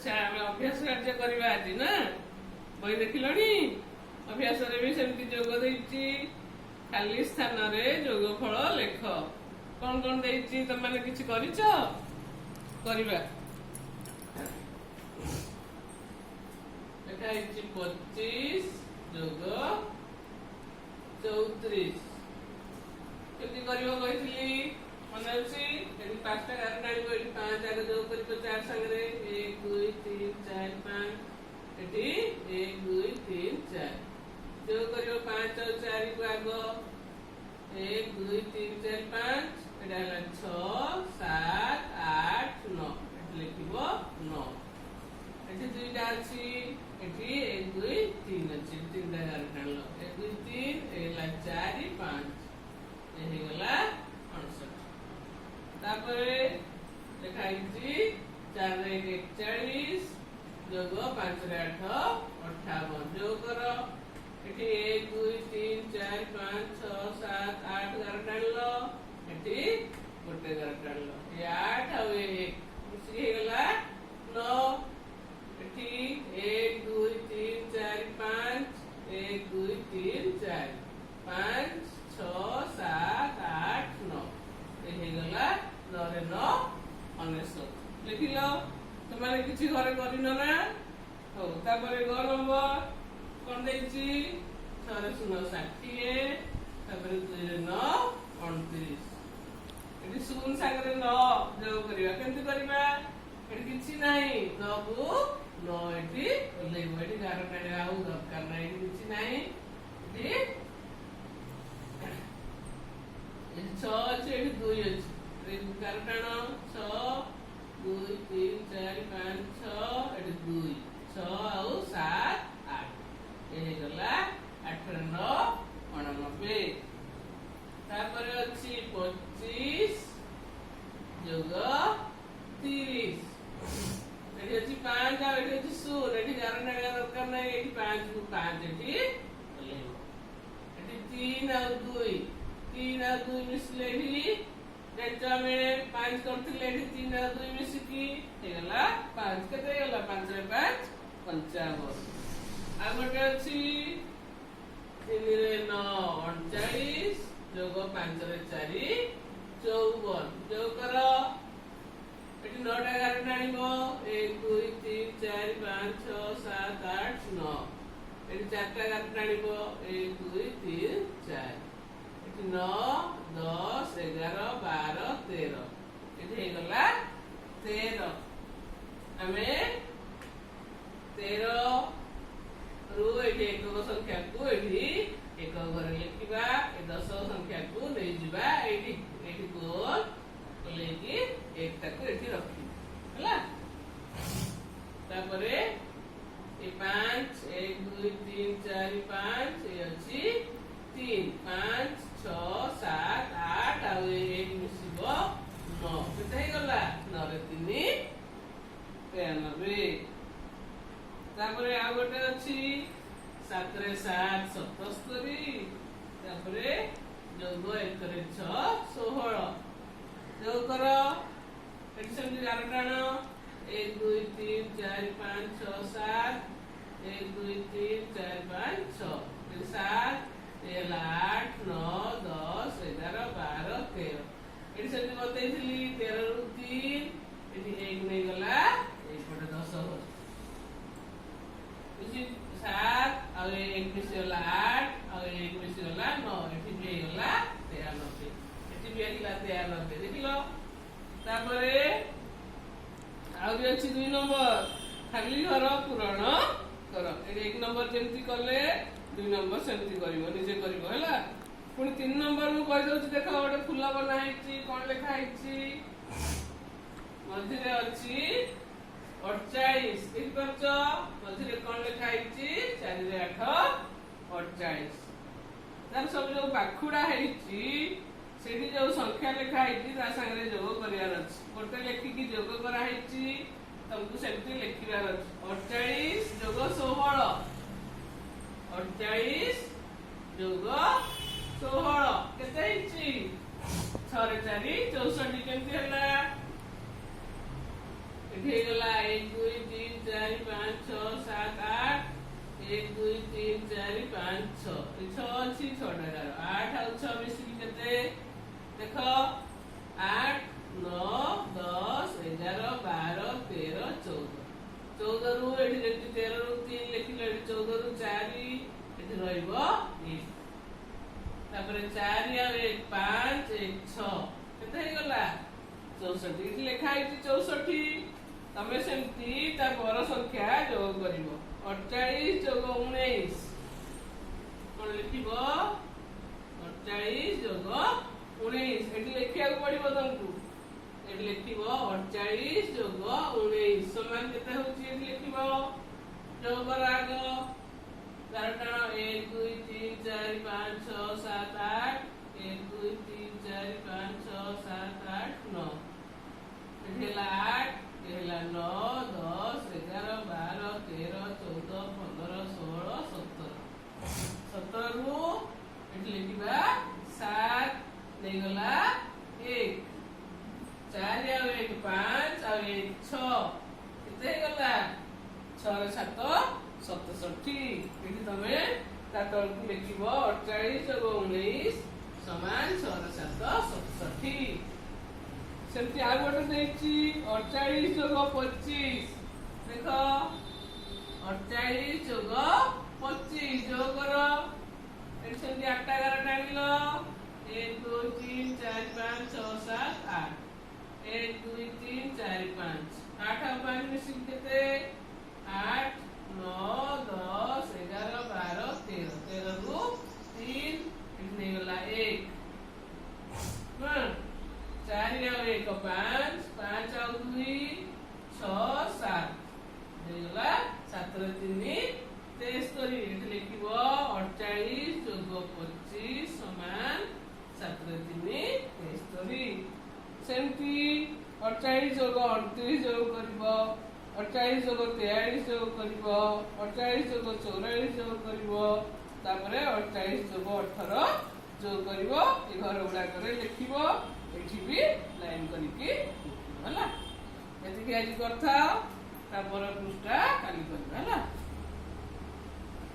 ଆଚ୍ଛା, ଆମେ ଅଭ୍ୟାସ କାର୍ଯ୍ୟ କରିବା ଆଜି ନା? ବହି ଦେଖିଲଣି? ଅଭ୍ୟାସରେ ବି ସେମିତି ଯୋଗ ଦେଇଛି। ଖାଲି ସ୍ଥାନରେ ଯୋଗଫଳ ଲେଖ। କଣ କଣ ଦେଇଛି? ତମମାନେ କିଛି କରିଛ? କରିବା। ଲେଖା ହେଇଛି 25 ଯୋଗ 34। କେମିତି କରିବ କହିଥିଲି, ମନେ ଅଛି? ଏଠି ପାଞ୍ଚଟା ଗାର ଟାଣିବ। ଏଠି ପାଞ୍ଚ ଆଗ ଯୋଗ କରିବ ଚାରି ସାଙ୍ଗରେ, ଏକ, ଦୁଇ, ତିନି, ଚାରି, ପାଞ୍ଚ। ଏଠି ଏକ, ଦୁଇ, ତିନି, ଚାରି ଯୋଗ କରିବ। ପାଞ୍ଚ ଆଉ ଚାରିକୁ ଆଗ, ଏକ, ଦୁଇ, ତିନି, ଚାରି, ପାଞ୍ଚ। ଏଇଟା ହେଲା ଛଅ, ସାତ, ଆଠ, ନଅ। ଏଠି ଲେଖିବ ନଅ। ଏଠି ଦୁଇଟା ଅଛି, ଏଠି ଏକ, ଦୁଇ, ତିନି ଅଛି। ଏଠି ତିନିଟା ଗାର ଟାଣିଲ, ଏକ, ଦୁଇ, ତିନି। ଏ ହେଲା ଚାରି, ପାଞ୍ଚ। ଏ ହେଇଗଲା 59। ତାପରେ ଲେଖା ହେଇଛି ଚାରିରେ ଏକ 41 ଯୋଗ ପାଞ୍ଚରେ ଆଠ 58। ଯୋଗ କର। ଏଠି ଏକ, ଦୁଇ, ତିନି, ଚାରି, ପାଞ୍ଚ, ଛଅ, ସାତ, ଆଠ ଗାର ଟାଣିଲ। ଏଠି ଗୋଟେ ଗାର ଟାଣିଲ। ଏ ଆଠ ଆଉ ଏ ଏକ ମିଶିକି ହେଇଗଲା ନଅ। ଏଠି ଏକ, ଦୁଇ, ତିନି, ଚାରି, ପାଞ୍ଚ। ଏକ, ଦୁଇ, ତିନି, ଚାରି, ପାଞ୍ଚ, ଛଅ, ସାତ, ଆଠ, ନଅ। ଏ ହେଇଗଲା ନଅରେ ନଅ 99। ଲେଖିଲ? ତୁମେ କିଛି ଘରେ କରିନ ନା? ହଉ, ତାପରେ ଗ ନମ୍ବର କଣ ଦେଇଛି? ଛଅରେ ଶୂନ 60, ତାପରେ ଦୁଇରେ ନଅ 29। ଏଠି ଶୂନ ସାଙ୍ଗରେ ନଅ ଯୋଗ କରିବା। କେମିତି କରିବା? ଏଠି କିଛି ନାହିଁ, ନଅକୁ ନଅ ଏଠି ଓହ୍ଲେଇବ। ଏଠି ଗାର ଟାଣିବା ଆଉ ଦରକାର ନାହିଁ, ଏଠି କିଛି ନାହିଁ। ଏଠି ଛଅ ଅଛି, ଏଠି ଦୁଇ ଅଛି। ଏଠି ଗାର ଟାଣ, ଛଅ, ଦୁଇ, ତିନି, ଚାରି, ପାଞ୍ଚ, ଛଅ। ଏଠି ଦୁଇ, ଛଅ ଆଉ ସାତ ଆଠ। ଏ ହେଇଗଲା ଆଠରେ ନଅ 89। ତାପରେ ଅଛି 25 ଯୋଗ 30। ଏଠି ଅଛି ପାଞ୍ଚ ଆଉ ଏଠି ଅଛି ଶୂନ। ଏଠି ଗାର ଟାଣିବା ଦରକାର ନାହିଁ। ଏଠି ପାଞ୍ଚ କୁ ପାଞ୍ଚ ଏଠି ଓହ୍ଲେଇବ। ଏଠି ତିନି ଆଉ ଦୁଇ, ତିନି ଆଉ ଦୁଇ ମିଶିଲେ, ଏଠି ଜାଣିଛ ଆମେ ପାଞ୍ଚ କରିଥିଲେ, ଏଠି ତିନି ଆଉ ଦୁଇ ମିଶିକି ହେଇଗଲା ପାଞ୍ଚ। କେତେ ହେଇଗଲା? ପାଞ୍ଚରେ ପାଞ୍ଚ 55। ଆଉ ଗୋଟେ ଅଛି ତିନିରେ ନଅ 39 ଯୋଗ ପାଞ୍ଚରେ ଚାରି 54। ଯୋଗ କର। ଏଠି ନଅଟା ଗାର ଟାଣିବ, ଏକ, ଦୁଇ, ତିନି, ଚାରି, ପାଞ୍ଚ, ଛଅ, ସାତ, ଆଠ, ନଅ। ଏଠି ଚାରିଟା ଗାର ଟାଣିବ, ଏକ, ଦୁଇ, ତିନି, ଚାରି। ଏଠି ନଅ, 10, 11, 12, 13। ଏଠି ହେଇଗଲା 13। ଆମେ 13 ରୁ ଏଠି ଏକକ ସଂଖ୍ୟାକୁ ଏଠି ଏକକ ଘରେ ଲେଖିବା, ଏ ଦଶକ ସଂଖ୍ୟାକୁ ନେଇଯିବା ଏଇଠି। ଏଇଠି ଗୋଲ ଓହ୍ଲେଇକି ଏକଟାକୁ ଏଠି ରଖିବା। ହେଲା? ତାପରେ ଏ ପାଞ୍ଚ, ଏକ, ଦୁଇ, ତିନି, ଚାରି, ପାଞ୍ଚ। ଏ ଅଛି ତିନି, ପାଞ୍ଚ, ଛଅ, ସାତ, ଆଠ ଆଉ ଏ ଏକ ମିଶିବ ନଅ। କେତେ ହେଇଗଲା? ନଅରେ ତିନି 93। ତାପରେ ଆଉ ଗୋଟେ ଅଛି ସାତରେ ସାତ 77, ତାପରେ ଯୋଗ ଏକରେ ଛଅ 16। ଯୋଗ କର। ଏଠି ସେମିତି ଗାର ଟାଣ, ଏକ, ଦୁଇ, ତିନି, ଚାରି, ପାଞ୍ଚ, ଛଅ, ସାତ। ଏକ, ଦୁଇ, ତିନି, ଚାରି, ପାଞ୍ଚ, ଛଅ। ଏଠି ସାତ, ଏ ହେଲା ଆଠ, ନଅ, 10, 11, 12, 13। ଏଠି ସେମିତି ବତେଇଥିଲି, 13ରୁ ତିନି, ଏଠି ଏକ ନେଇଗଲା ଏଇପଟେ ଦଶ। ବୁଝି ସାତ ଆଉ ଏକ ମିଶିଗଲା ଆଠ ଆଉ ଏକ ମିଶିଗଲା ନଅ। ଏଠି ବି ହେଇଗଲା 93। ଏଠି ବି ଆସିଲା 93। ଦେଖିଲ? ତାପରେ ଆହୁରି ଅଛି ଦୁଇ ନମ୍ବର, ଖାଲି ଘର ପୂରଣ କର। ଏଠି ଏକ ନମ୍ବର ଯେମିତି କଲେ, ଦୁଇ ନମ୍ବର ସେମିତି କରିବ, ନିଜେ କରିବ। ହେଲା? ପୁଣି ତିନି ନମ୍ବର ମୁଁ କହିଦଉଛି। ଦେଖ, ଗୋଟେ ଫୁଲ ବନା ହେଇଛି। କଣ ଲେଖା ହେଇଛି? ମଝିରେ ଅଛି 48। ଦେଖିପାରୁଛ? ମଝିରେ କଣ ଲେଖା ହେଇଛି? ଚାରିରେ ଆଠ 48। ତାର ସବୁ ଯୋଉ ପାଖୁଡା ହେଇଛି, ସେଠି ଯୋଉ ସଂଖ୍ୟା ଲେଖା ହେଇଛି, ତା ସାଙ୍ଗରେ ଯୋଗ କରିବାର ଅଛି। ଗୋଟେ ଲେଖିକି ଯୋଗ କରାହେଇଛି, ତମକୁ ସେମିତି ଲେଖିବାର ଅଛି। 48 ଯୋଗ 16। 48 ଯୋଗ 16 କେତେ ହେଇଛି? ଛଅରେ ଚାରି 64। କେମିତି ହେଲା? ଏଠି ହେଇଗଲା ଏକ, ଦୁଇ, ତିନି। ଦେଖ, 8, 9, 10, 11, 12, 13, 14। 14ରୁ ଏଠି ଯେମିତି 13ରୁ 3 ଲେଖିଲ, ଏଠି 14ରୁ 4, ଏଠି ରହିବ 1। ତାପରେ 4 ଆଉ 1 5, 1 6, କେତେ ହେଇଗଲା? 64। ଏଠି ଲେଖା ହେଇଛି 64। ତମେ ସେମିତି ତା ପର ସଂଖ୍ୟା ଯୋଗ କରିବ। 48 ଯୋଗ 19 କଣ ଲେଖିବ? 48 ଯୋଗ 19, ଏଠି ଲେଖିବାକୁ ପଡିବ ତମକୁ। ଏଠି ଲେଖିବ, 48 ଯୋଗ 19 ସମାନ କେତେ ହଉଛି? ଏଠି ଲେଖିବ। ଯୋଗ କର ଆଗ। ଗାର ଟାଣ। 1, 2, 3, 4, 5, 6, 7, 8। 1, 2, 3, 4, 5, 6, 7, 8, 9। ଏଠି ହେଲା 8, ଏ ହେଲା 9, 10, 11, 12, 13, 14, 15, 16, 17। 17ରୁ ଏଠି ଲେଖିବା 7 ନେଇଗଲା 1। 4 ଆଉ 1 5 ଆଉ 1 6, କେତେ ହେଇଗଲା? 6ରେ 7, 67। ଏଠି ତମେ ତା ତଳକୁ ଲେଖିବ, 48 ଯୋଗ 19 ସମାନ 6ରେ 7, 67। ସେମିତି ଆଉ ଗୋଟେ ଦେଇଛି, 48 ଯୋଗ 25। ଦେଖ, 48 ଯୋଗ 25 ଯୋଗ କର। ଏଠି ସେମିତି ଆଠଟା ଗାର ଟାଣିଲ। 1, 2, 3, 4, 5, 6, 7, 8। 1, 2, 3, 4, 5। 8 ଆଉ 5 ମିଶିକି କେତେ? 8, 9, 10, 11, 12, 13। 13ରୁ 3 ଏଠି ନେଇଗଲା 1। ହଁ, 4 ଆଉ 1 5, 5 ଆଉ 2 6, 7 ହେଇଗଲା। 7ରେ 3, 73। ଏଠି ଲେଖିବ, 48 ଯୋଗ 25 ସମାନ 7ରେ 3, 73। ସେମିତି 48 ଯୋଗ 29 ଯୋଗ କରିବ, 48 ଯୋଗ 43 ଯୋଗ କରିବ, 48 ଯୋଗ 44 ଯୋଗ କରିବ, ତାପରେ 48 ଯୋଗ 18 ଯୋଗ କରିବ। ଏ ଘର ଗୁଡାକରେ ଲେଖିବ, ଏଠି ବି ଲାଇନ କରିକି ଲେଖିବ। ହେଲା, ଏତିକି ଆଜି କରିଥାଅ। ତାପର ପୃଷ୍ଠା କାଲି କରିବା। ହେଲା।